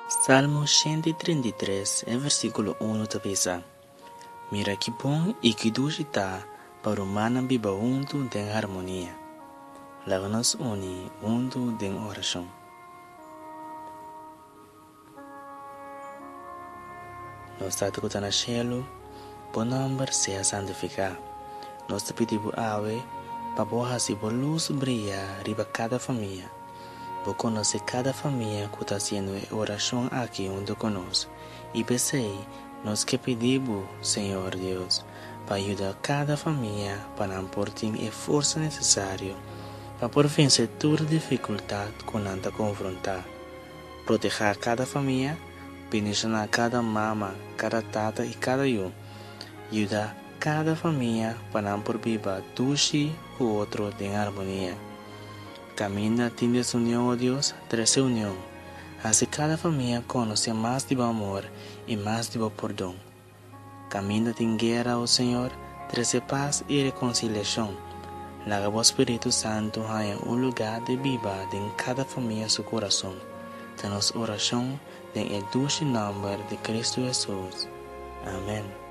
Salmo 133, e versíkulo 1 ta bisa, Mira ki bon i ki dushi ta pa rumannan biba huntu den harmonia. Laga nos uni huntu den orashon. Nos Tata ku ta na shelu, bo nòmber sea santifiká. Nos ta pidi bo awe pa bo hasi bo lus bria riba kada famia. Bo konosé kada famia ku ta hasiendo e orashon aki huntu ku nos, i p'esei nos ke pidi bo, Señor Dios, pa yuda kada famia pa nan por tin e forsa nesesario pa por vense tur difikultat ku nan ta konfrontá. Protehá kada famia, bendishoná kada mama, kada tata i kada yu. Yuda kada famia pa nan por biba dushi ku otro den armonia. Kaminda tin desunion, o Dios, trese union. Hasi kada famia konosé mas di bo amor i mas di bo pordon. Kaminda tin guera, o Señor, trese pas i rekonsiliashon. Laga bo Spiritu Santu haña un lugá di biba den kada famia su kurason. Ta nos orashon den e dushi nòmber di Kristu Hesus. Amèn.